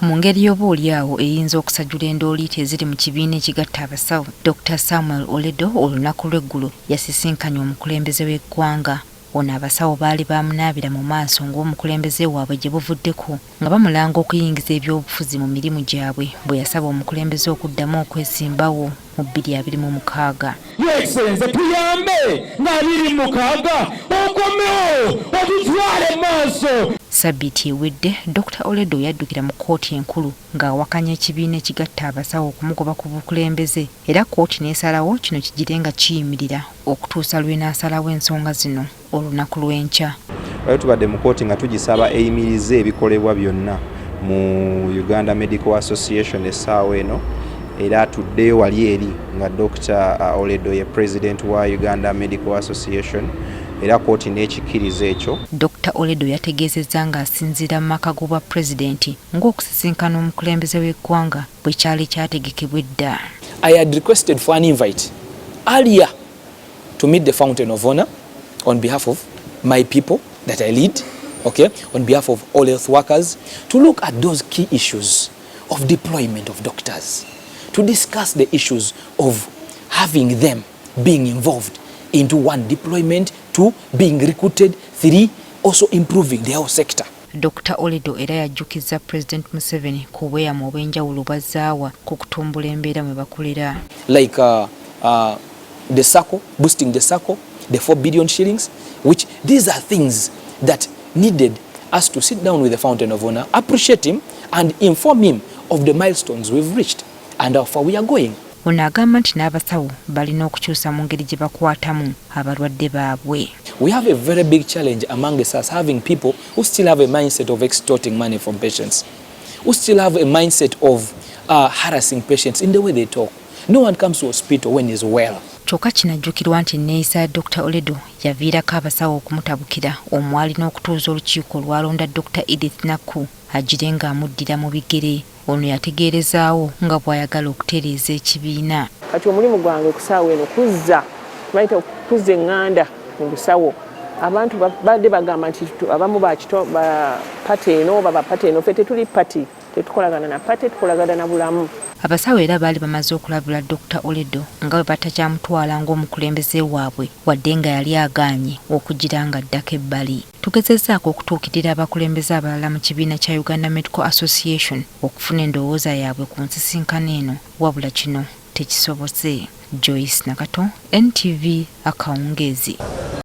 Mu ngeri y'oboolyawo eyinza okusajjula endooliito eziri mu kibiina ekigatta abasawo, Dr Samuel Oledo olunaku lw'eggulo yasisinkanye omukulembeze w'eggwanga. Ono abasawo baali bamunaabira mu maaso ng'omukulembeze waabwe gye buvuddeko nga bamulanga okuyingiza ebyobufuzi mu mirimu gyabwe bwe yasaba omukulembeze okuddamu okwesimbawo mu 2026. Your Excellency, tuyambe nga 26 okomewo otutwale maaso. Sabbiiti ewedde, Dokita Oledo yaddukira mu kkooti enkulu ng'awakanya ekibiina ekigatta abasawo okumugoba ku bukulembeze era kkooti n'esalawo kino kigire nga kiyimirira okutuusa lw'enaasalawo ensonga zino olunaku lw'enkya. Leero tubadde mu kkooti nga tugisaba eyimirize ebikolebwa byonna mu Uganda Medical Association essaawa eno, era atuddeyo wali eri nga Dr Oledo ye president wa Uganda Medical Association, era kkooti n'ekikkiriza ekyo. Dr Oledo yategeezezza ng'asinziira mu maka g'obwa pulezidenti ng'okusisinkana omukulembeze w'eggwanga bwe kyali kyategekebwa edda. I had requested for an invite earlier to meet the Fountain of Honor on behalf of my people that I lead, okay, on behalf of all health workers, to look at those key issues of deployment of doctors, to discuss the issues of having them being involved into one, deployment, two, being recruited, three, also improving the health sector. Dr Oledo era yajjukizza President Museveni ku bweyamo obw'enjawulo bw'azzaawa ku kutumbula embeera mwe bakolera. Like the SACCO, boosting the SACCO, the 4 billion shillings, which these are things that needed us to sit down with the Fountain of Honor, appreciate him and inform him of the milestones we've reached and how far we are going. Ono agamba nti n'abasawo balina okukyusa mu ngeri gye bakwatamu abalwadde baabwe. We have a very big challenge among us, having people who still have a mindset of extorting money from patients, who still have a mindset of harassing patients in the way they talk. No one comes to hospital when he's well. Kyokka kinajjukirwa nti enneeyisa ya Dr Oledo yaviirako abasawo okumutabukira, omwali n'okutuuza olukiiko olwalonda Dr Edith Nakku agire ng'amuddira mu bigere. Ono yategeerezaawo nga bw'ayagala okutereeza ekibiina. Kati omulimu gwange ku ssaawa eno kuzza, bayita kuzza eŋŋanda mu busawo. Abantu badde bagamba nti abamu ba party eno oba ba party eno. Ffe tetuli party, tetukolagana na party, tukolagana na bulamu. Abasawo era baali bamaze okulabula Dr Oledo nga bwe batakyamutwala ng'omukulembeze waabwe, wadde nga yali agaanye okugira nga addako ebbali. Tugezezzaako okutuukirira abakulembeze abalala mu kibiina kya Uganda Medical Association okufuna endowooza yaabwe ku nsisinkano eno, wabula kino tekisobose. Joyce Nakato, NTV, akawungeezi.